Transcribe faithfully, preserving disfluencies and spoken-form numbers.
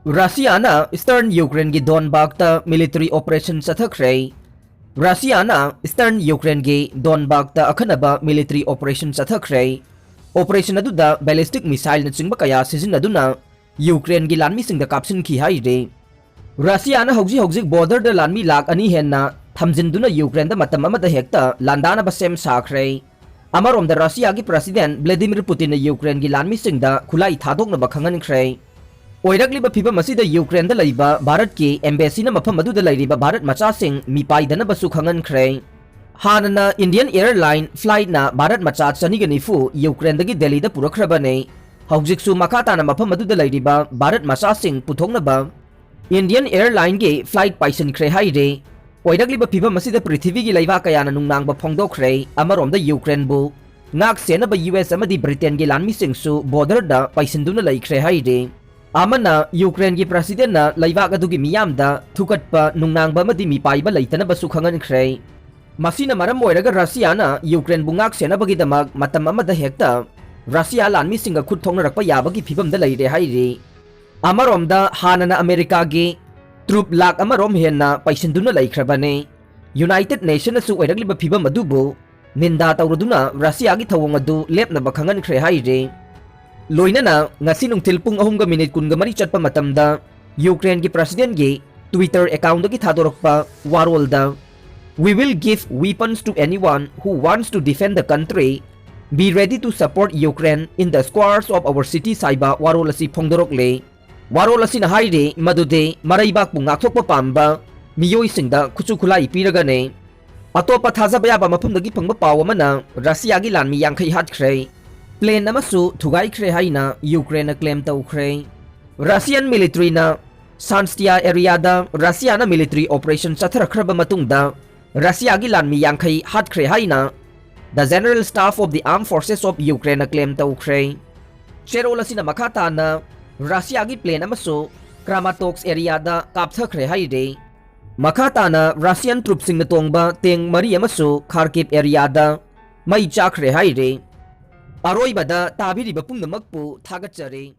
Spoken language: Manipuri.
ꯔꯁꯤꯌꯥꯅ Eastern Ukraineꯒꯤ Donbas ꯇ military operation ꯆꯠꯊꯈ꯭ꯔꯦ꯫ ꯔꯁꯤꯌꯥꯅ Eastern Ukraineꯒꯤ Donbas ꯇ ꯑꯈꯟꯅꯕ military operation ꯆꯠꯊꯈ꯭ꯔꯦ꯫ Operation ꯑꯗꯨꯗ ballistic missileꯅꯆꯤꯡꯕ ꯀꯌꯥ ꯁꯤꯖꯤꯟꯅꯗꯨꯅ ꯌꯨꯀ꯭ꯔꯦꯟꯒꯤ ꯂꯥꯟꯃꯤꯁꯤꯡꯗ ꯀꯥꯞꯁꯤꯟꯈꯤ ꯍꯥꯏꯔꯤ꯫ ꯔꯁꯤꯌꯥꯅ ꯍꯧꯖꯤꯛ ꯍꯧꯖꯤꯛ borderꯗ ꯂꯥꯟꯃꯤ ꯂꯥꯈ ꯑꯅꯤ ꯍꯦꯟꯅ ꯊꯝꯖꯤꯟꯗꯨꯅ ꯌꯨꯀ꯭ꯔꯦꯟꯗ ꯃꯇꯝ ꯑꯃꯗ ꯍꯦꯛꯇ ꯂꯥꯟꯗꯥꯅꯕ ꯁꯦꯝ ꯁꯥꯈ꯭ꯔꯦ꯫ ꯑꯃꯔꯣꯝꯗ ꯔꯁꯤꯌꯥꯒꯤ President Vladimir Putinꯅ ꯌꯨꯀ꯭ꯔꯦꯟꯒꯤ ꯂꯥꯟꯃꯤꯁꯤꯡꯗ ꯈꯨꯠꯂꯥꯏ ꯊꯥꯗꯣꯛꯅꯕ ꯈꯪꯍꯟꯈ꯭ꯔꯦ꯫ ꯑꯣꯏꯔꯛꯂꯤꯕ ꯐꯤꯚꯝ ꯑꯁꯤꯗ ꯌꯨꯀ꯭ꯔꯦꯟꯗ ꯂꯩꯕ ꯚꯥꯔꯠꯀꯤ embassyꯅ ꯃꯐꯝ ꯑꯗꯨꯗ ꯂꯩꯔꯤꯕ ꯚꯥꯔꯠ ꯃꯆꯥꯁꯤꯡ ꯃꯤꯄꯥꯏꯗꯅꯕꯁꯨ ꯈꯪꯍꯟꯈ꯭ꯔꯦ꯫ ꯍꯥꯟꯅꯅ Indian Airline flightꯅ ꯚꯥꯔꯠ ꯃꯆꯥ ꯆꯅꯤꯒ ꯅꯤꯐꯨ ꯌꯨꯀ꯭ꯔꯦꯟꯗꯒꯤ ꯗꯦꯜꯂꯤꯗ ꯄꯨꯔꯛꯈ꯭ꯔꯕꯅꯤ꯫ ꯍꯧꯖꯤꯛꯁꯨ ꯃꯈꯥ ꯇꯥꯅ ꯃꯐꯝ ꯑꯗꯨꯗ ꯂꯩꯔꯤꯕ ꯚꯥꯔꯠ ꯃꯆꯥꯁꯤꯡ ꯄꯨꯊꯣꯛꯅꯕ Indian Airlineꯒꯤ flight ꯄꯥꯏꯁꯤꯟꯈ꯭ꯔꯦ ꯍꯥꯏꯔꯤ꯫ ꯑꯣꯏꯔꯛꯂꯤꯕ ꯐꯤꯚꯝ ꯑꯁꯤꯗ ꯄ꯭ꯔꯤꯊꯤꯕꯤꯒꯤ ꯂꯩꯕꯥꯛ ꯀꯌꯥꯅ ꯅꯨꯡꯅꯥꯡꯕ ꯐꯣꯡꯗꯣꯛꯈ꯭ꯔꯦ꯫ ꯑꯃꯔꯣꯝꯗ ꯌꯨꯀ꯭ꯔꯦꯟꯕꯨ ꯉꯥꯛ ꯁꯦꯟꯅꯕ ꯌꯨ ꯑꯦꯁ ꯑꯃꯗꯤ ꯕ꯭ꯔꯤꯇꯦꯟꯒꯤ ꯂꯥꯟꯃꯤꯁꯤꯡꯁꯨ borderꯗ ꯄꯩꯁꯤꯟꯗꯨꯅ ꯂꯩꯈ꯭ꯔꯦ ꯍꯥꯏꯔꯤ꯫ ꯑꯃꯅ ꯌꯨꯀ꯭ꯔꯦꯟꯒꯤ Presidentꯅ ꯂꯩꯕꯥꯛ ꯑꯗꯨꯒꯤ ꯃꯤꯌꯥꯝꯗ ꯊꯨꯀꯠꯄ, ꯅꯨꯡꯅꯥꯡꯕ ꯑꯃꯗꯤ ꯃꯤꯄꯥꯏꯕ ꯂꯩꯇꯅꯕꯁꯨ ꯈꯪꯍꯟꯈ꯭ꯔꯦ꯫ ꯃꯁꯤꯅ ꯃꯔꯝ ꯑꯣꯏꯔꯒ ꯔꯁꯤꯌꯥꯅ ꯌꯨꯀ꯭ꯔꯦꯟꯕꯨ ꯉꯥꯛ ꯁꯦꯟꯅꯕꯒꯤꯗꯃꯛ ꯃꯇꯝ ꯑꯃꯗ ꯍꯦꯛꯇ ꯔꯁꯤꯌꯥ ꯂꯥꯟꯃꯤꯁꯤꯡꯒ ꯈꯨꯠ ꯊꯣꯛꯅꯔꯛꯄ ꯌꯥꯕꯒꯤ ꯐꯤꯚꯝꯗ ꯂꯩꯔꯦ ꯍꯥꯏꯔꯤ꯫ ꯑꯃꯔꯣꯝꯗ ꯍꯥꯟꯅꯅ ꯑꯃꯦꯔꯤꯀꯥꯒꯤ troop ꯂꯥꯛ ꯑꯃꯔꯣꯝ ꯍꯦꯟꯅ ꯄꯩꯁꯤꯟꯗꯨꯅ ꯂꯩꯈ꯭ꯔꯕꯅꯤ꯫ United Nationꯅꯁꯨ ꯑꯣꯏꯔꯛꯂꯤꯕ ꯐꯤꯚꯝ ꯑꯗꯨꯕꯨ ꯅꯤꯟꯗꯥ ꯇꯧꯔꯗꯨꯅ ꯔꯁꯤꯌꯥꯒꯤ ꯊꯧꯑꯣꯡ ꯑꯗꯨ ꯂꯦꯞꯅꯕ ꯈꯪꯍꯟꯈ꯭ꯔꯦ ꯍꯥꯏꯔꯤ꯫ ꯂꯣꯏꯅꯅ ꯉꯁꯤ ꯅꯨꯡꯊꯤꯜ ꯄꯨꯡ ꯑꯍꯨꯝꯒ ꯃꯤꯅꯤꯠ ꯀꯨꯟꯒ ꯃꯔꯤ ꯆꯠꯄ ꯃꯇꯝꯗ ꯌꯨꯀ꯭ꯔꯦꯟꯒꯤ Presidentꯒꯤ Twitter accountꯗꯒꯤ ꯊꯥꯗꯣꯔꯛꯄ ꯋꯥꯔꯣꯜꯗ, "We will give weapons to anyone who wants to defend the country. Be ready to support Ukraine in the squares of our cities" ꯍꯥꯏꯕ ꯋꯥꯔꯣꯜ ꯑꯁꯤ ꯐꯣꯡꯗꯣꯔꯛꯂꯤ꯫ ꯋꯥꯔꯣꯜ ꯑꯁꯤꯅ ꯍꯥꯏꯔꯤ ꯃꯗꯨꯗꯤ ꯃꯔꯩꯕꯥꯛꯄꯨ ꯉꯥꯛꯊꯣꯛꯄ ꯄꯥꯝꯕ ꯃꯤꯑꯣꯏꯁꯤꯡꯗ ꯈꯨꯠꯁꯨ ꯈꯨꯠꯂꯥꯏ ꯄꯤꯔꯒꯅꯤ꯫ ꯑꯇꯣꯞꯄ ꯊꯥꯖꯕ ꯌꯥꯕ ꯃꯐꯝꯗꯒꯤ ꯐꯪꯕ ꯄꯥꯎ ꯑꯃꯅ ꯔꯁꯤꯌꯥꯒꯤ ꯂꯥꯟꯃꯤ ꯌꯥꯡꯈꯩ ꯍꯥꯠꯈ꯭ꯔꯦ, plane ꯑꯃꯁꯨ ꯊꯨꯒꯥꯏꯈ꯭ꯔꯦ ꯍꯥꯏꯅ ꯌꯨꯀ꯭ꯔꯦꯟꯅ claim ꯇꯧꯈ꯭ꯔꯦ꯫ Russian militaryꯅ Sanstya areaꯗ ꯔꯁꯤꯌꯥꯅ military operation ꯆꯠꯊꯔꯛꯈ꯭ꯔꯕ ꯃꯇꯨꯡꯗ ꯔꯁꯤꯌꯥꯒꯤ ꯂꯥꯟꯃꯤ ꯌꯥꯡꯈꯩ ꯍꯥꯠꯈ꯭ꯔꯦ ꯍꯥꯏꯅ The General Staff of the Armed Forces of Ukraineꯅ claim ꯇꯧꯈ꯭ꯔꯦ꯫ ꯆꯦꯔꯣꯜ ꯑꯁꯤꯅ ꯃꯈꯥ ꯇꯥꯅ ꯔꯁꯤꯌꯥꯒꯤ plane ꯑꯃꯁꯨ Kramatorsk areaꯗ ꯀꯥꯞꯊꯈ꯭ꯔꯦ ꯍꯥꯏꯔꯤ꯫ ꯃꯈꯥ ꯇꯥꯅ Russian troopꯁꯤꯡꯅ ꯇꯣꯡꯕ tank ꯃꯔꯤ ꯑꯃꯁꯨ Kharkiv areaꯗ ꯃꯩ ꯆꯥꯛꯈ꯭ꯔꯦ ꯍꯥꯏꯔꯤ꯫ ꯑꯔꯣꯏꯕꯗ ꯇꯥꯕꯤꯔꯤꯕ ꯄꯨꯝꯅꯃꯛꯄꯨ ꯊꯥꯒꯠꯆꯔꯤ꯫